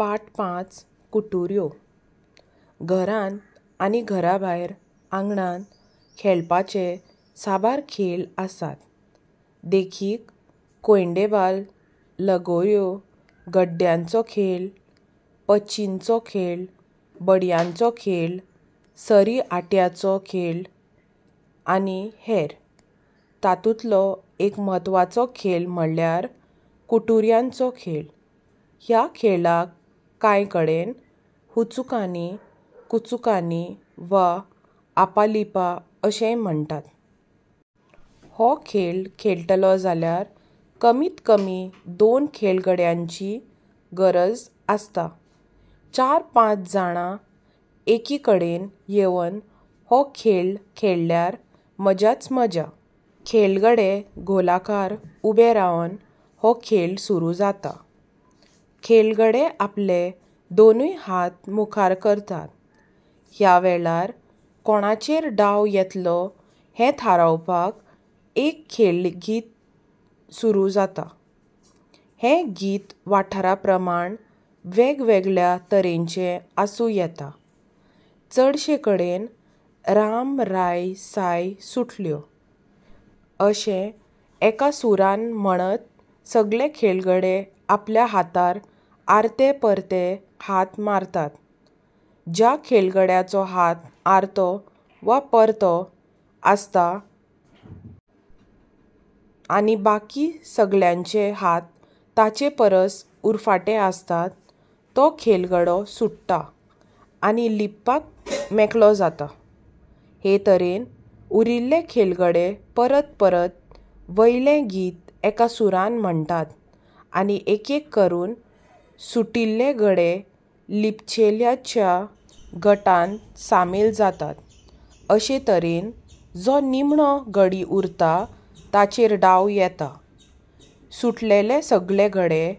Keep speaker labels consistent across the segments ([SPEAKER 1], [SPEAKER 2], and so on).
[SPEAKER 1] पाठ 5 कुटुऱ्यो. घरांत आनी घराभायर आंगणांत खेळपाचे साबार खेळ आसात. देखीक कोयंडेबाल, लगोऱ्यो, गड्ड्यांचो खेळ, पचिंचो खेळ, बडयांचो खेळ, सरी आट्याचो खेळ आनी हेर. तातूंतलो एक म्हत्वाचो खेळ म्हणल्यार कुटुऱ्यांचो खेळ. ह्या खेळाक कांय कडेन हुचुकांनी, कुचुकांनी वा आपालिपा अशेंय म्हणटात. हो खेळ खेळटलो जाल्यार कमीत कमी 2 खेळगड्यांची गरज आसता. 4-5 जाणां एकी कडेन येवन हो खेळ खेळ्ळ्यार मजाच मजा. खेळगडे गोलाकार उबे रावन हो खेळ सुरू जाता. खेळगडे आपले दोनूय हात मुखार करतात. ह्या वेळार कोणाचेर डाव येतलो हें थारावपाक एक खेळगीत सुरू जाता. हें गीत वाठारा प्रमाण वेगवेगळ्या तरेंचें आसूं येता. चडशे कडेन राम राय साय सुटल्यो अशें एका सुरान म्हणत सगळे खेळगडे आपल्या हातार आरते परते हात मारतात. ज्या खेळगड्याचो हात आरतो वा परतो आसता आनी बाकी सगळ्यांचे हात ताचे परस उरफाटे आसतात तो खेळगडो सुट्टा आनी लिपपाक मेकळो जाता. हे तरेन उरिल्ले खेळगडे परत परत वयलें गीत एका सुरान म्हणटात आनी एकेक करून सुटिल्ले गडे लिपचेल्याच्या गटांत सामील जातात. अशे तरेन जो निमणो गडी उरता ताचेर डाव येता. सुटलेले सगळे गडे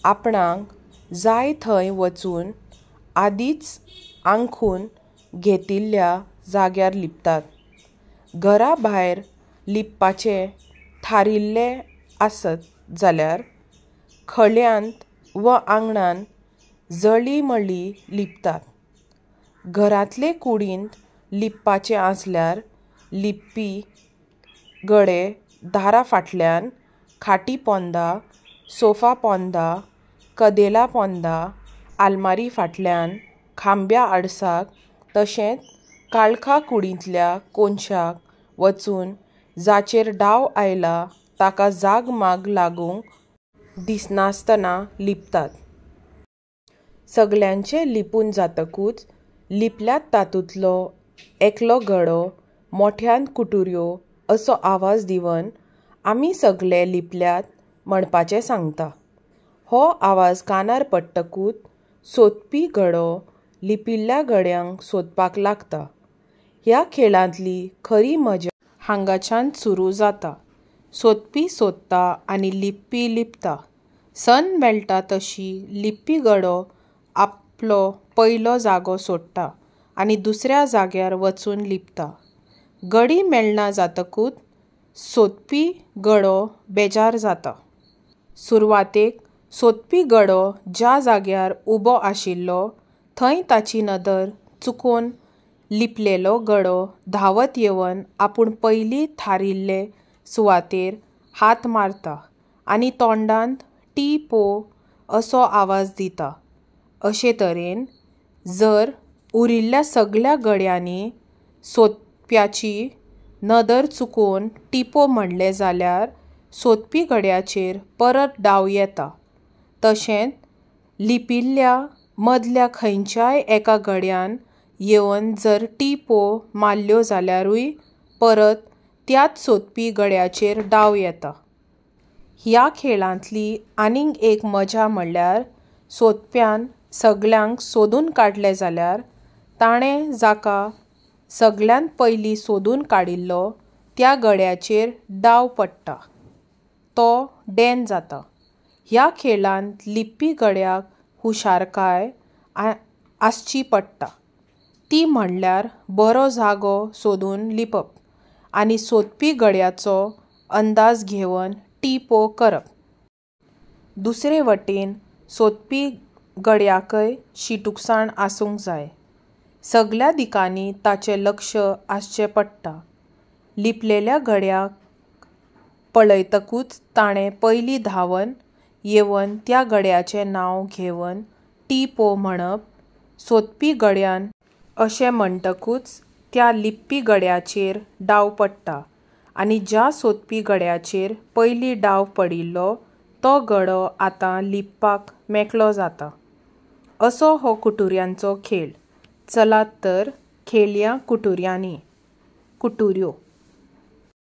[SPEAKER 1] आपणाक जाय थंय वचून आदींच आंखून घेतिल्ल्या जाग्यार लिपतात. घरा भायर लिपपाचें थारिल्लें आसत जाल्यार खळ्यांत वा आंगणांत जळींमळीं लिपतात. घरांतले कुडींत लिपपाचें आसल्यार लिपपी गडे दारा फाटल्यान, खाटी पोंदा, सोफा पोंदा, कदेला पोंदा, आलमारी फाटल्यान, खांब्या आडसाक तशेंच काळखा कुडींतल्या कोनशाक वचून जाचेर डाव आयला ताका जागमाग लागूंक दिसनासतना लिपतात. सगळ्यांचें लिपून जातकूच लिपल्यात तातूंतलो एकलो गडो मोठ्यान कुटुऱ्यो असो आवाज दिवन आमी सगळे लिपल्यात म्हणपाचें सांगता. हो आवाज कानार पडटकूच सोदपी गडो लिपिल्ल्या गड्यांक सोदपाक लागता. ह्या खेळांतली खरी मजा हांगाच्यान सुरू जाता. सोदपी सोदता आनी लिपपी लिपता. संद मेळटा तशी लिपपी गडो आपलो पयलो जागो सोडटा आनी दुसऱ्या जाग्यार वचून लिपता. गडी मेळना जातकूच सोदपी गडो बेजार जाता. सुरवातेक सोदपी गडो ज्या जाग्यार उबो आशिल्लो थंय ताची नदर चुकोवन लिपलेलो गडो धांवत येवन आपूण पयलीं थारिल्ले सुवातेर हात मारता आनी तोंडान टी पो असो आवाज दिता. अशे तरेन जर उरिल्ल्या सगळ्या गड्यांनी सोदप्याची नदर चुकोवन टिपो म्हणलें जाल्यार सोदपी गड्याचेर परत डाव येता. तशेंच लिपिल्ल्या मदल्या खंयच्याय एका गड्यान येवन जर टिपो मारल्यो जाल्यारूय परत त्याच सोदपी गड्याचेर डाव येता. ह्या खेळांतली आनीक एक मजा म्हणल्यार सोदप्यान सगळ्यांक सोदून काडले जाल्यार ताणें जाका सगळ्यांत पयलीं सोदून काडिल्लो त्या गड्याचेर डाव पडटा. तो डॅन जाता. ह्या खेळांत लिपपी गड्याक हुशारकाय आसची पडटा. ती म्हणल्यार बरो जागो सोदून लिपप आनी सोदपी गड्याचो अंदाज घेवन टिपो करप. दुसरे वटेन सोदपी गड्याकय शिटूकसाण आसूंक जाय. सगल्या दिकांनी ताचें लक्ष आसचें पडटा. लिपलेल्या गड्याक पळयतकूच ताणें पयलीं धांवन येवन त्या गड्याचें नांव घेवन टी-पो म्हणप. सोदपी गड्यान अशें म्हणटकूच त्या लिपपी गड्याचेर डाव पडटा आनी ज्या सोदपी गड्याचेर पयलीं डाव पडिल्लो तो गडो आतां लिपपाक मेकळो जाता. असो हो कुटुऱ्यांचो खेळ. चलात तर, खेळया कुटुऱ्यांनी. कुटुऱ्यो.